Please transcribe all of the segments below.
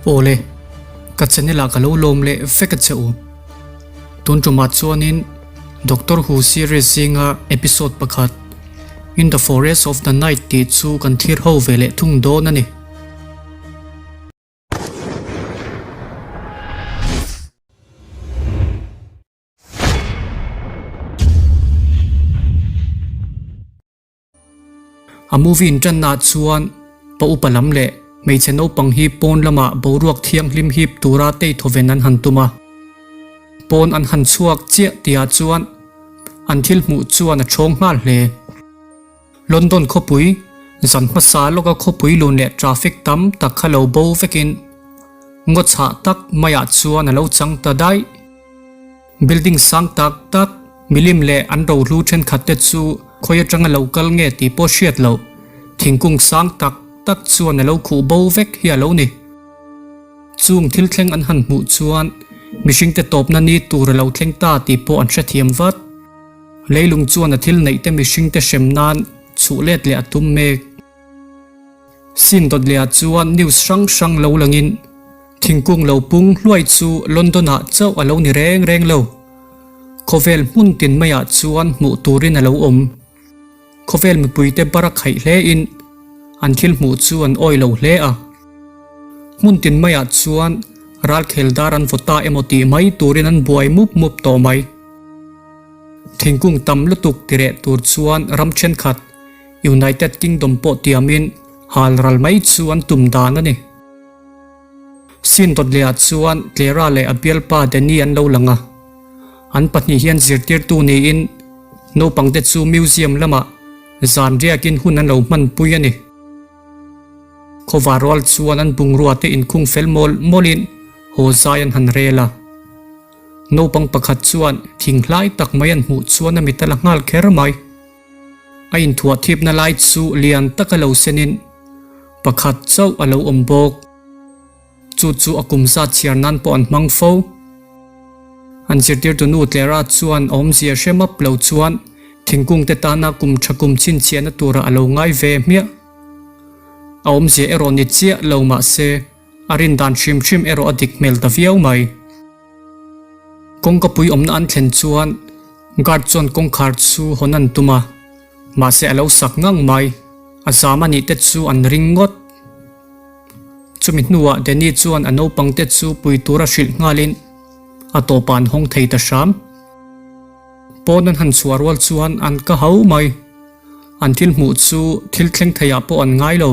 Awle, ka channel ah ka lo lawm leh vek a che u. Tun tumah chuanin Doctor Who series zinga episode pakhat In the Forest of the Night tih chu kan thlir ho ve leh thung dawn a ni. A movie in tanna chuan pa upa lam leh hmeichhe naupang hi pawn lamah boruak thianghlim hip tura tei thawven an han tum a. Pawn an han chhuak chiah tihah chuan an thil hmuh chuan a thawng nghal hle. London khawpui, zan hmasa lawka khawpui lun leh traffic tam tak kha lo bo vekin ngaw chhah tak maiah chuan a lo chang ta daih. Building sang tak tak, milim leh an rohlu thenkhat te chu khawi atanga lo kal nge tih pawh hriat loh, thingkung sang tak tak chuan a lo khuh bo vek hi a lo ni. Chung thil thleng an han hmuh chuan mihringte tawpna ni tur a lo thleng ta tih pawh an hrethiam vat. Leilung chuan a thil neih te mihringte hrem nan chhuh let leh a tum mek. Sin dawt leh ah chuan news hrang hrang lo langin thingkung lo pung hluai chu London ah chauh a lo ni reng reng lo. Khawvel hmun tin mai ah chuan hmuh turin a lo awm. Khawvel mipuite bar a khaih hle in an thil hmuh chu an awi lo hle a. Hmun tin mai ah chuan ralkhel dar an vaw ta emaw tih mai turin an buai mup mup tawh mai. Thingkung tam lutuk tireh tur chuan ram thenkhat United Kingdom pawh tiamin hal ral mai chu an tum dan a ni. Sin dawt lehah chuan Clara leh a bialpa Danny an lo lang a. An pahnih hian zirtirtu niin naupangte chu museum lamah zan riakin hun an lo hmanpui a ni. Khawvar rual chuan an bungrua te inkhung fel mawl mawlin haw zai an han rel a. Naupang pakhat chuan thing hlai tak mai an hmuh chuan a mit a la nghal kher mai. A inthuah thipna lai chu lian tak a lo senin pakhat chauh a lo awm bawk. Chu chu a kum zat chhiar nan pawh an hmang fo. An zirtirtu nu Clara chuan a awmzia hre map lo chuan thingkung te tana kum tha kum chhinchhiahna tura a lo ngai ve hmiah. A awmzia erawh ni chiah lo mah se a rin dan hrim hrim erawh a dik hmel ta viau mai. Kawngkapui awmna an thlen chuan guard chuan kawngkhar chu hawn an tum a, mahse a lo sak ngang mai, a zam a nih te chu an ring ngawt. Chumi hnuah Danny chuan a naupang te chu pui tura hrilh nghalin a tawpah an hawng thei ta hram. Pawn an han chhuah rual chuan an ka hau mai. An thil hmuh chu thil thleng theiah pawh an ngai lo.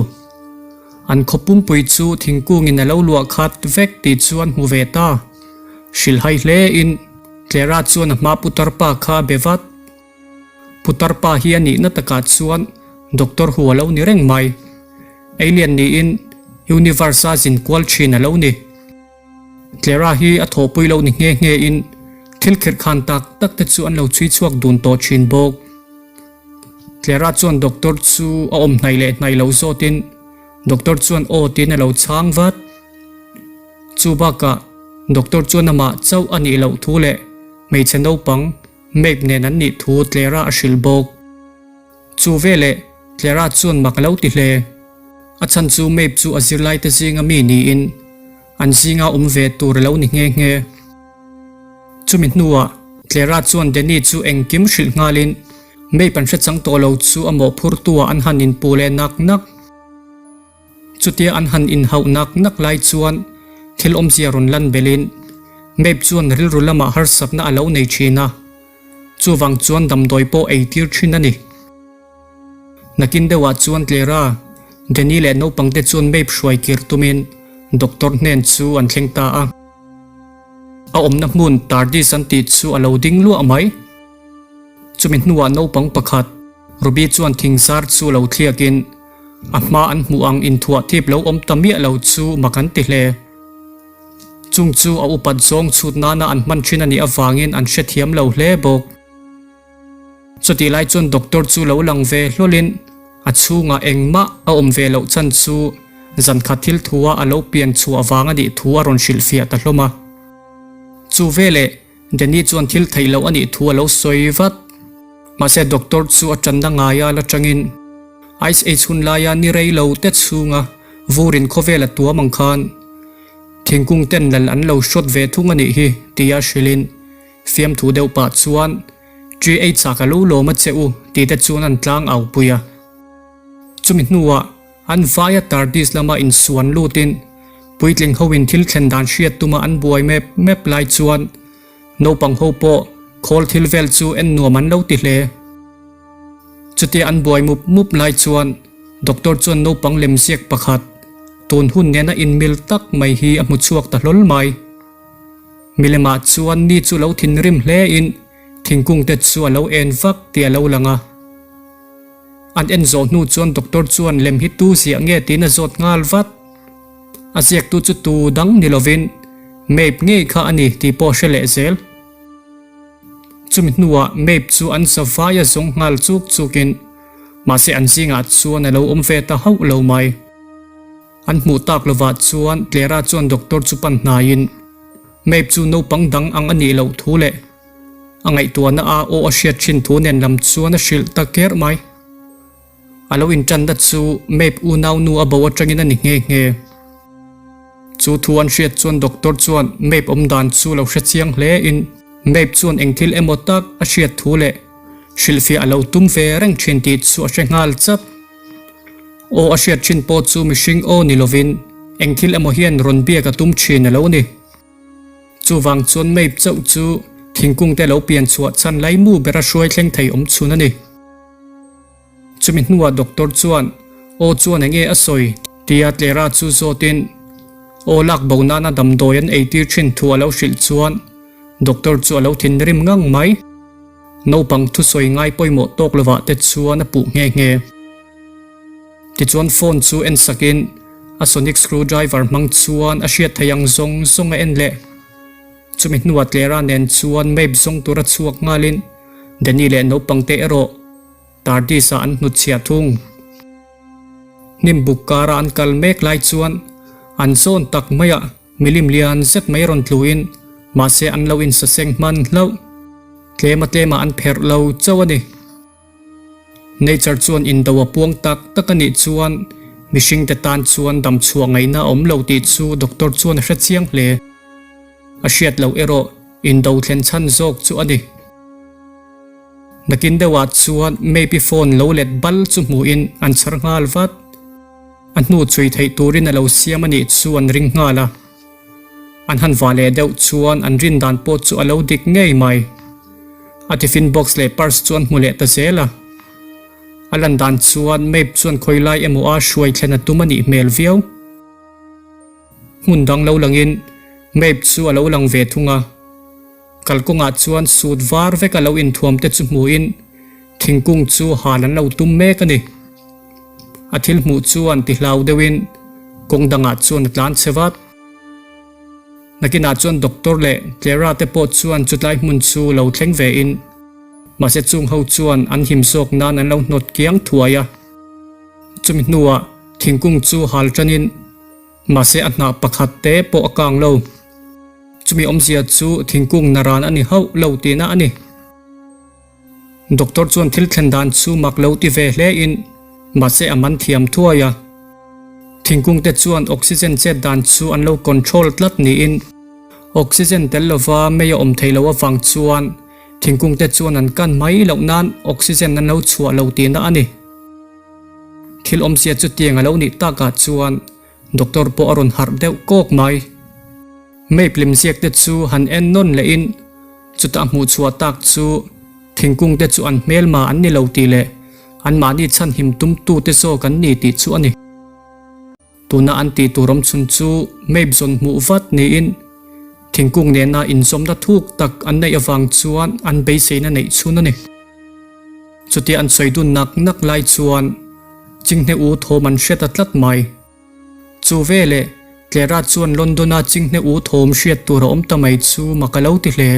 An khaw pumpui chu thingkungin a lo luah khat vek tih chu an hmu ve ta. Hrilhhai hle in Clara chuan a hma putar pa kha a be vat. Putar pa hi a nihna takah chuan Doctor Hu a lo ni reng mai. Alien niin Universe a zin kual thin a lo ni. Clara hi a thawhpui lo ni nghe nghe in thil khirh khan tak tak te chu an lo chhui chhuak dun tawh thin bawk. Clara chuan doctor chu a awm hnaih leh hnaih lo zawtin doctor chuan aw tiin a lo chhang vat. Chu bakah doctor chuan amah chauh a nih loh thu leh hmeichhe naupang Mape nen an nih thu Clara a hrilh bawk. Chu veleh Clara chuan mak a lo ti hle. A chhan chu Mape chu a zirlaite zinga mi niin an zinga awm ve tur a lo ni nghe nghe. Chumi hnuah Clara chuan Danny chu engkim hrilh nghalin Mape an hre chang tawh lo chu a mawhphurtuah an han inpuh leh nak nak. Chutia an han inhauh nak nak lai chuan thil awmzia rawn lan belhin Mape chuan rilru lamah harsatna a lo nei thin a, chuvang chuan damdawi pawh ei tir thin a ni. Nakin deuhah chuan Clara, Danny leh naupangte chuan Mape hruai kir tumin doctor hnen chu an thleng ta a. A awmna hmun TARDIS an tih chu a lo ding luah mai. Chumi hnuah naupang pakhat, Ruby chuan thingzar chu lo thliakin, A hma an hmuh ang inthuah thip lo awm ta miah lo chu mak an ti hle. Chung chu a upat zawng chhut nana an hman thin a nih avangin an hrethiam lo hle bawk. Chutih lai chuan doctor chu lo lang ve hlawlin a chhungah engmah a awm ve loh chhan chu zankhat thil thua a lo pian chhuah vang a nih thu a rawn hrilhfiah ta hlawm a. Chu veleh Danny chuan thil theih loh a nih thu a lo sawi vat. Mahse doctor chu a tanna ngaia la tangin Ice Age hun laia ni rei lo te chhunga vurin khawvel a tuam ang khan. Thingkung ten lal an lo hrawt ve thung a nih hi, tia hrilhin fiamthu deuh pah chuan, Ṭi ei chak a lo lawm a che u, tih te chuan an tlang au pui a. Chumi hnuah an vaia Tardis lama insuan lutin puitling hoin thil thlen dan hriat tuma an buai mep mep lai chuan naupang ho pawh khawl thil vel chu en nuam an lo ti hle. Chutia an buai mup mup lai chuan doctor chuan naupang lemziak pakhat tun hun nena inmil tak mai hi a hmu chhuak ta hlawl mai. Milemah chuan ni chu lo thinrim hlein thingkung te chu a lo en vak tih a lo lang a. An en zawh hnu chuan doctor chuan lem hi tu ziah nge tiin a zawt nghal vat. A ziaktu chu tu dang ni lovin Mape ngei kha a ni tih pawh hre leh zel. Chumi hnuah Mape chu an za vai a zawng nghal chuk chukin mahse an zingah chuan a lo awm ve ta hauh lo mai. An hmuh tak lovah chuan Clara chuan doctor chu pan hnaiin Mape chu naupang dang ang a nih loh thu leh A ngaihtuahna a aw a hriat thin thu nen lam chuan a hrilh ta ker mai. A lo intanna chu Mape unau nu a bo atangin a ni nghe nghe. Chu thu an hriat chuan doctor chuan Mape awm dan chu lo hre chiang hle in Mape chuan eng thil emaw tak a hriat thu leh hrilhfiah a lo tum ve reng thin tih chu a hre nghal chat. Aw a hriat thin pawh chu mihring aw ni lovin eng thil emaw hian rawn biak a tum thin a lo ni. Chuvang chuan Mape chauh chu thingkung te lo pian chhuah chhan laimu bera hruai thleng thei awm chhun a ni. Chumi hnuah doctor chuan aw chuan enge a sawi tia Clara chu zawtin aw lak bo nana damdawi an eitir thin thu a lo hrilh chuan doctor chu a lo thinrim ngang mai. Naupang thusawi ngai pawimawh tawk lovah te chuan a puh nghe nghe. Tichuan phone chu en sakin a sonic screwdriver hmang chuan a hriat theih ang zawng zawng a en leh. Chumi hnuah Clara nen chuan map zawng tura chhuak nghalin Danny leh naupang te erawh Tardis-ah an hnutchhiah thung. Hnim buk kara an kal mek lai chuan an zawn tak maiah milim lian zet mai rawn tluin mahse an lo insaseng hman hlauh. Tlema tlemah an pherh lo chauh a ni. Nature chuan indo a puang tak tak a nih chuan mihringte tan chuan dam chhuah ngaihna a awm lo tih chu doctor chuan a hre chiang hle. A hriat loh erawh indo thlen chhan zawk chu a ni. Nakin deuhah chuan Maybe phone lo let bal chu hmuhin an chhar nghal vat. A hnu chhui theih turin a lo siam a nih chu an ring nghal a. An han vah leh deuh chuan an rin dan pawh chu a lo dik ngei mai. A tiffin box leh purse chu an hmu leh ta zel a. A lan dan chuan Mape chuan khawi lai emaw a hruai thlen a tum a nih hmel viau. Hmun dang lo langin Mape chu a lo lang ve thung a. Kalkawngah chuan sut var vek a lo inthuam te chu hmuhin thingkung chu hal an lo tum mek a ni. A thil hmuh chuan ti hlau deuhin kawng dangah chuan a tlan chhe vat. Nakinah chuan Doctor leh Clara te pawh chuan chutlai hmun chu lo thleng ve in mahse chung ho chuan an him zawk nan an lo hnawt kiang thuai a. Chumi hnuah thingkung chu hal tanin mahse a hnah pakhat te pawh a kang lo. Chumi awmzia chu thingkung naran a ni hauh lo tihna a ni. Doctor chuan thil thlen dan chu mak lo ti ve hle in mahse a man thiam thuai a. Thingkung te chuan oxygen chet dan chu an lo control tlat niin oxygen tel lova mei a awm thei lo avang chuan thingkung te chuan an kan mai loh nan oxygen an lo chhuah lo tihna a ni. Thil awmzia chutiang a lo nih takah chuan Doctor pawh a rawn harh deuh kawk mai. Map lemziak te chu han en nawn leh in chutah hmuh chhuah tak chu thingkung te chu an hmelma an ni lo tih leh anmahni chhanhim tum tu te zawk an ni tih chu a ni. Tuna an tih tur awm chhun chu map zawn hmuh vat niin thingkung nena inzawmna thuk tak an neih avang chuan an beiseina neih chhun a ni. Chutia an sawi dun nak nak lai chuan Chinghne u thawm an hre ta tlat mai. Chu veleh Clara chuan London-a Chinghne u thawm hriat tur a awm ta mai chu mak a lo ti hle.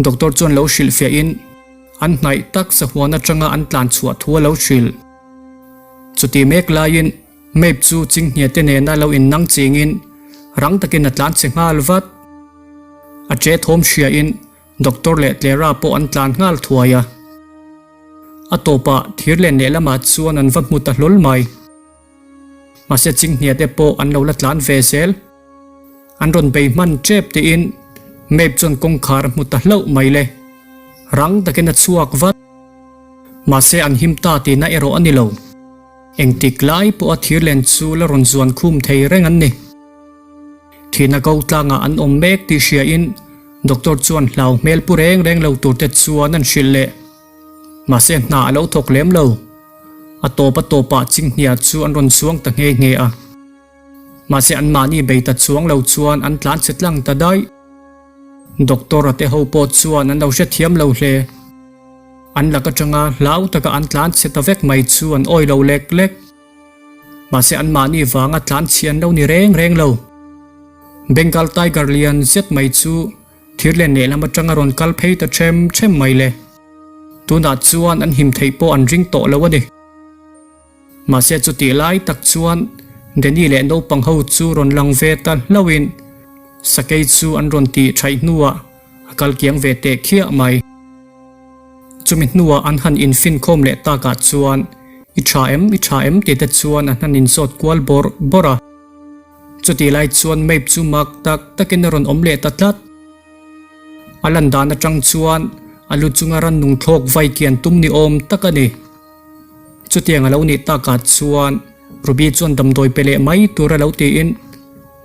Doctor chuan lo hrilhfiahin an hnaih tak sahuan atanga an tlan chhuah thu a lo hrilh. Chuti mek laiin Mape chu Chinghne te nena lo innang chingin rang takin a tlan che nghal vat. A che thawm hriain Doctor leh Clara pawh an tlan nghal thuai a. A tawpah thir len lehlamah chuan an va hmu ta hlawl mai. Mahse Chinghnia te pawh an lo la tlan ve zel. An rawn bei hman tep tiin Mape chuan kawngkhar a hmu ta hlauh mai le. Rang takin a chhuak vat. Mahse an him ta tihna erawh a ni lo. Engtik lai pawha thirlen chu la rawn zuan khum thei reng an ni. Thihna ko tlangah an awm mek tih hriain Doctor chuan hlau hmel pu reng reng lo tur te chuan an hrilh leh. Mahse hna a lo thawk lem lo. A tawp a tawpah chinghnia chu an rawn chuang ta nghe nghe a. Mahse anmahni bei ta chuang lo chuan an tlan che tlang ta daih. Doctor a te ho pawh chuan an lo hrethiam lo hle. An lak atanga hlau taka an tlan chhe ta vek mai chu an awi lo lek lek. Mahse anmahni vanga tlan chhi an lo ni reng reng lo. Bengal tiger lian zet mai chu thirlen lehlam atanga rawn kal phei ta them them mai le. Tunah chuan an him theih pawh an ring tawh lo a ni. Mahse chutih lai tak chuan Danny leh naupang ho chu rawn lang ve ta hlauhin sakei chu an rawn tih thaih hnuah a kal kiang ve teh khiah mai. Chumi hnuah an han infinkhawm leh takah chuan I tha em, i tha em tih te chuan an han inzawt kual bawrh bawrh a. Chutih lai chuan Mape chu mak tak takin a rawn awm leh ta tlat. A lan dan atang chuan a lu chunga rannung thlawk vai kian tum ni awm tak a ni. Chutiang a lo nih takah chuan Ruby chuan damdawi pe leh mai tur a lo tiin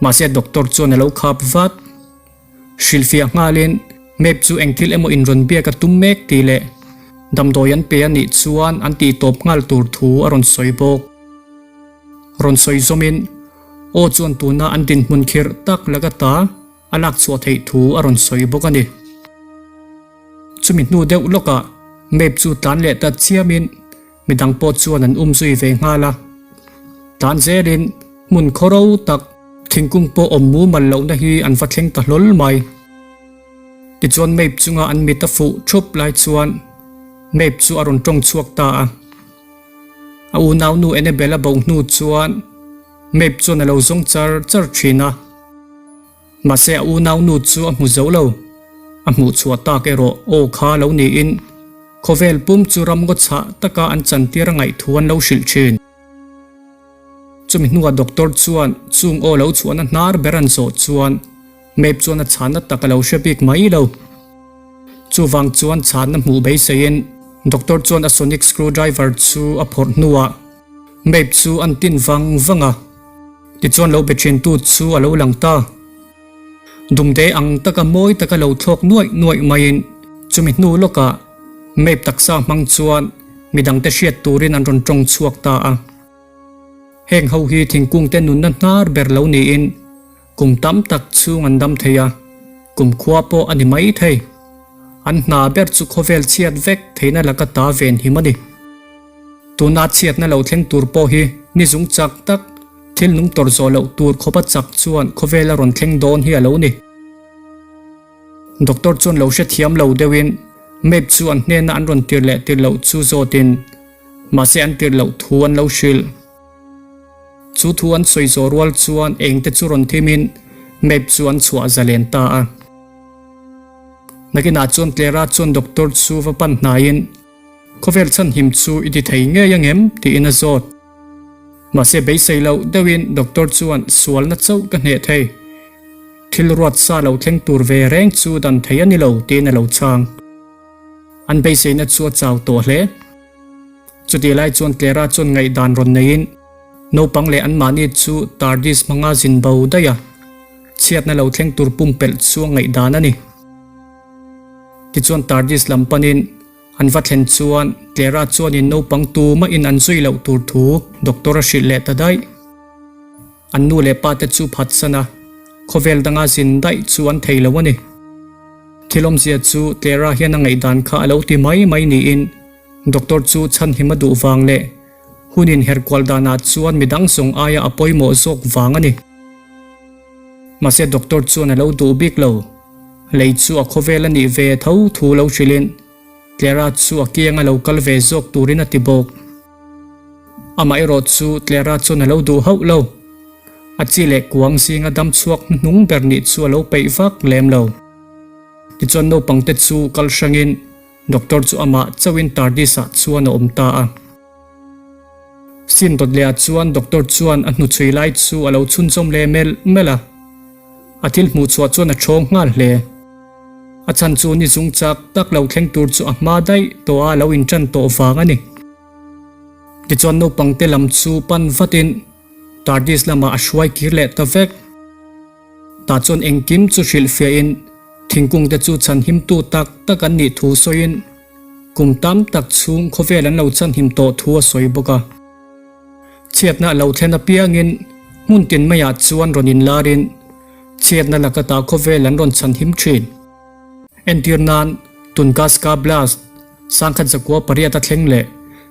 mahse doctor chuan a lo khap vat. Hrilhfiah nghalin Map chu eng thil emaw inrawn biak a tum mek tih leh damdawi an pe a nih chuan an tih tawp nghal tur thu a rawn sawi bawk. Rawn sawi zawmin aw chuan tuna an dinhmun khirh tak laka ta a lak chhuah theih thu a rawn sawi bawk a ni. Chumi hnu deuh lawkah Map chu tlan leh ta chiamin midang pawh chuan an um zui ve nghal a. Tlan zelin hmun khaw ro tak thingkung pawh awm mumal lohna hi an va thleng ta hlawl mai. Tichuan Map chunga an mit a fuh thup lai chuan Map chu a rawn tawng chhuak ta a. A unaunu Annabelle a bo hnu chuan Map chuan a lo zawng char char thin a. Mahse a unaunu chu a hmu zo lo. A hmuh chhuah tak erawh aw kha lo niin khawvel pum chu ramngaw chhah taka an chantir a ngaih thu an lo hrilh thin. Chumi hnuah doctor chuan chung aw lo chhuahna hnar ber an zawh chuan Map chuan a chhanna tak a lo hre bik mai lo. Chuvang chuan chhanna hmuh beiseiin doctor chuan a sonic screwdriver chu a phawrh hnuah Map chu an tin vang vang a. Tichuan lo be thintu chu a lo lang ta. Dumde ang taka mawi taka lo thlawk nuaih nuaih maiin chumi hnu lawkah Map taksa hmang chuan midangte hriat turin an rawn tawng chhuak ta a. Heng ho hi thingkungte nunna hnar ber lo niin kum tam tak chhung an dam thei a, kum khua pawh a ni mai thei. An hna ber chu khawvel chhiat vek theihna laka ta venhim a ni. Tuna chhiatna lo thleng tur pawh hi ni zung chak tak, thil nung tawrh zawh loh tur khawpa chak chuan khawvel a rawn thleng dawn hi a lo ni. Doctor chuan lo hrethiam lo deuhin map chu an hnena an rawn tir leh tir loh chu zawtin mahse an tir loh thu an lo hrilh. Chu thu an sawi zawh rual chuan engte chu rawn thimin map chu an chhuah zalen ta a. Nakinah chuan Clara chuan doctor chu va pan hnaiin Khawvel chhanhim chu i ti thei ngei ang em? tiin a zawt. Mahse beisei loh deuhin doctor chuan sualna chauh ka hneh thei. Thil ruat sa lo thleng tur ve reng chu dan thei a ni lo tiin a lo chhang. An beiseina chu a chau tawh hle. Chutih lai chuan Clara chuan ngaihdan rawn neiin naupang leh anmahni chu TARDIS hmanga zin bo daih a, chhiatna lo thleng tur pumpelh chu a ngaihdan a ni. Tichuan TARDIS lam panin an va thlen chuan Clara chuanin naupang tumahin an zui loh tur thu doctor a hrilh leh ta daih. An nu leh pa te chu phatsan a, khawvel danga zin daih chu an thei lo a ni. Thil awmzia chu Clara hian a ngaihdan kha a lo ti mai mai niin doctor chu chhanhim a duh vang leh hun inherkual danah chuan midang zawng aia a pawimawh zawk vang a ni. Mahse doctor chuan a lo duh bik lo. Lei chu a khawvel a nih ve tho thu lo hrilhin Clara chu a kianga lo kal ve zawk turin a ti bawk. Amah erawh chu Clara chuan a lo duh hauh lo. A chi leh kuang zinga dam chhuak hnuhnung ber nih chu a lo peih vak lem lo. Tichuan naupangte chu kal hrangin Doctor chu amah chauhin TARDIS-ah chuan a awm ta a. Sin dawt lehah chuan Doctor chuan a hnuchhui lai chu a lo chhunzawm leh melh melh a. A thil hmuh chhuah chuan a ṭhawng nghal hle. A chhan chu ni zung chak tak lo thleng tur chu a hma daih tawh a lo inṭan tawh vang a ni. Tichuan naupangte lam chu pan vatin TARDIS lamah a hruai kir leh ta vek. Tah chuan engkim chu hrilhfiahin thingkungte chu chhanhimtu tak tak an nih thu sawiin kum tam tak chhung khawvel an lo chhanhim tawh thu a sawi bawk a. Chhiatna a lo thlen apiangin hmun tin maiah chuan rawn inlarin chhiatna laka ta khawvel an rawn chhanhim thin. Entir nan Tunguska Blast, 1908 a thleng leh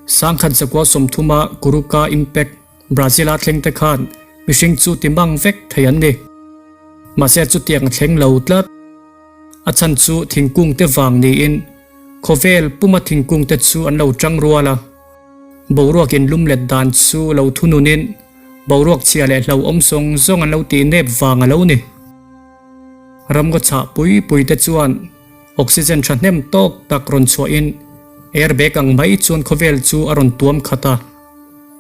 1930 a Kuruka Impact, Brazil a thleng te khan mihring chu ti mang vek thei an ni. Mahse chutiang a thleng lo tlat. A chhan chu thingkung te vang niin khawvel puma thingkung te chu an lo tang rual a. Boruak in lum let dan chu lo thununin boruak chhia leh hlauhawm zawng zawng an lo tih nep vang a lo ni. Ramngaw chhah pui pui te chuan oxygen thahnem tawk tak rawn chhuahin air bag ang mai chuan khawvel chu a rawn tuam khat a.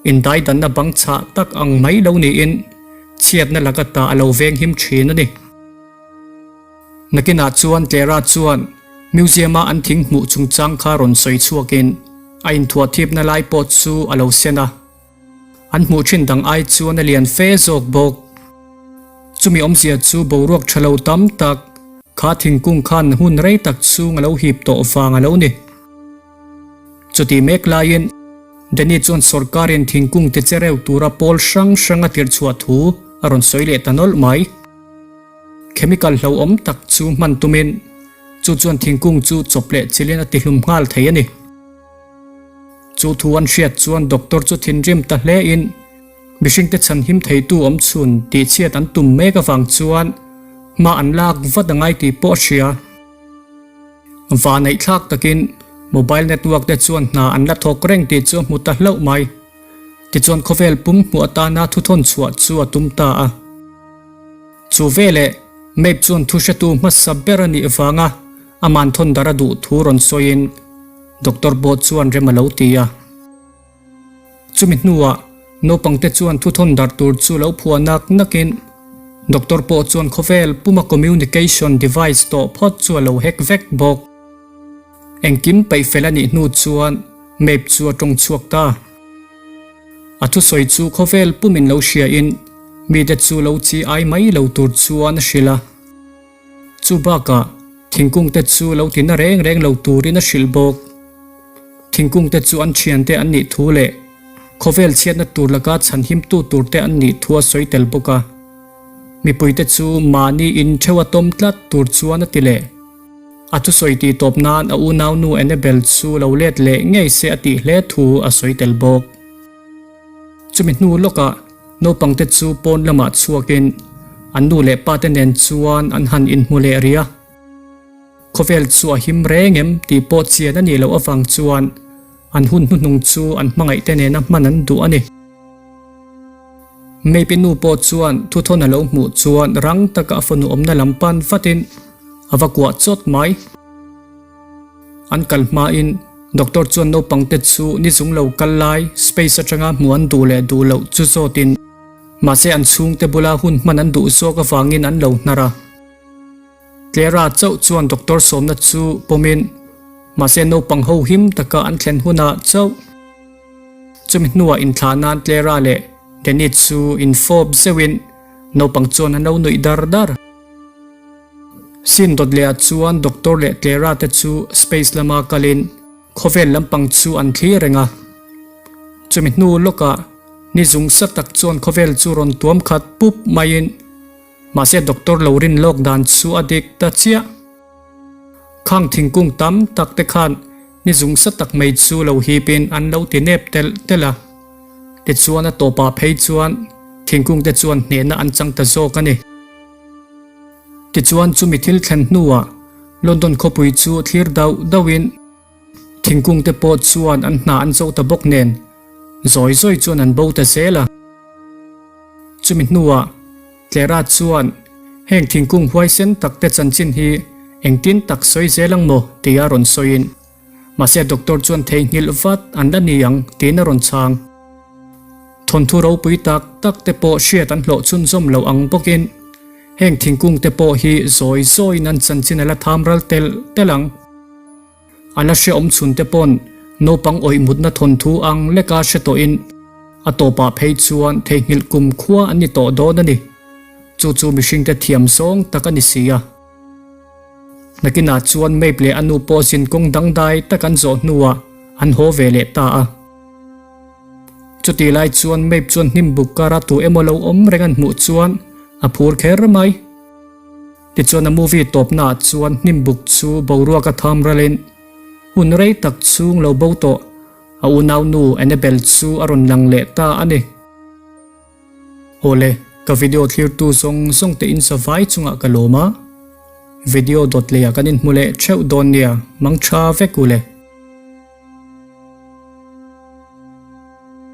Indaidanna bang chhah tak ang mai lo niin chhiatna laka ta a lo veng him thin a ni. Nakinah chuan Clara chuan museum-a an thing hmuh chungchang kha rawn sawi chhuakin a inthuah thipna lai pawh chu a lo sen a. An hmuh thin dang ai chuan a lian fe zawk bawk. Chumi awmzia chu boruak tha lo tam tak kha thingkung khan hun rei tak chhung a lo hip tawh vang a lo ni. Chutih mek laiin Danny chuan sawrkarin thingkung ti che reuh tura pawl hrang hrang a tirhchhuah thu a rawn sawi leh ta nawlh mai. Chemical hlauhawm tak chu hman tumin chu chuan thingkung chu chawp leh chilhin a tihlum nghal thei a ni. Chu thu an hriat chuan doctor chu thinrim ta hle in mihringte chhanhim theitu awm chhun tihchhiat an tum mek avang chuan hma an lak vat a ngai tih pawh a hria. Vaneihthlak takin mobile network te chuan hna an la thawk reng tih chu a hmu ta hlauh mai. Tichuan khawvel pum hmuh atana thuthawn chhuah chu a tum ta a. Chu veleh Mape chuan thu hretu hmasa ber a nih vanga aman thawn dar a duh thu rawn sawiin Doctor pawh chuan rem a lo ti a. Chumi hnuah naupangte chuan thuthawn dar tur chu lo phuah nak nakin Doctor pawh chuan khawvel puma communication device tawh phawt chu a lo hack vek bawk. Engkim peih fel a nih hnu chuan Mape chu a tawng chhuak ta. A thusawi chu khawvel pumin lo hriain mite chu lo chi ai mai lo tur chuan a hrilh a. Chu bakah thingkung te chu lo tina reng reng lo turin a hrilh bawk. Thingkung te chu an thiante an nih thu leh khawvel chhiatna tur laka chhanhimtu tur te an nih thu a sawi tel bawk a. Mipuite chu mahni in theuh a tawm tlat tur chuan a ti leh. A thusawi tih tawp nan a unaunu Annabel chu lo let leh ngei se a tih hle thu a sawi tel bawk. Chumi hnu lawkah naupangte chu pawn lamah chhuakin an nu leh pate nen chuan an han inhmu leh rih a. Khawvel chu a him reng em tih pawh chian a nih loh avang chuan an hun hnuhnung chu an hmangaihte nena hman an duh a ni. Meipi nu pawh chuan thuthawn a lo hmuh chuan rang taka a fanu awmna lam pan vatin a va kuah chawt mai. An kal hmain doctor chuan naupangte chu ni zung lo kal lai space atanga hmuh an duh leh duh loh chu zawtin mahse an chhungte bula hun hman an duh zawk avangin an lo hnar a. Clara chauh chuan doctor sawmna chu pawmin mahse naupang ho him taka an thlen hunah chauh chumi hnuah inthlah nan Clara leh Danny chu infawp zeuhin naupang chuan an lo nuih dar dar. Sin dawt leh ah chuan Doctor leh Clara te chu space lama kalin khawvel lampang chu an thlir reng a. Chumi hnu lawkah ni zung sa tak chuan khawvel chu rawn tuam khat pup maiin mahse Doctor lo rin lawk dan chu a dik ta chiah. Khang thingkung tam tak te khan ni zung sa tak mai chu lo hipin an lo ti nep telh telh a. Tichuan a tawpah phei chuan thingkung te chuan hnehna an chang ta zawk a ni. Tichuan chumi thil thlen hnuah London khawpui chu thlir dauh dauhin thingkung te pawh chuan an hna an zo ta bawk nen zawi zawi chuan an bo ta zel a. Chumi hnuah Clara chuan heng thingkung huaisen tak te chanchin hi engtin tak sawi zel ang maw tia rawn sawiin Mahse doctor chuan theihnghilh vat an la ni ang tiin a rawn chhang. Thawnthu ropui tak tak te pawh hriat an hlawh chhunzawm lo ang bawkin. Heng thingkung te pawh hi zawi zawiin an chanchin a la tham ral telh telh ang. A la hrehawm chhun te pawn naupang awih mutna thawnthu ang leka hre tawhin a tawpah phei chuan theihnghilh kum khua an ni tawh dawn a ni. Chu chu mihringte thiam zawng tak a ni si a. Nakinah chuan Mape leh a nu pawh zinkawng dangdai tak an zawh hnuah an haw ve leh ta a. Chutih lai chuan Mape chuan hnim buk kara tu emaw lo awm reng an hmuh chuan a phur kher mai. Tichuan a movie tawpnaah chuan hnim buk chu boruak a tham ralin hun rei tak chhung lo bo tawh a unaunu Annabel chu a rawn lang leh ta a ni. Awle, ka video thlirtu zawng zawng te in savai chungah ka lawm a, video dawt leiah kan inhmu leh theuh dawn nia, mang tha vek u le.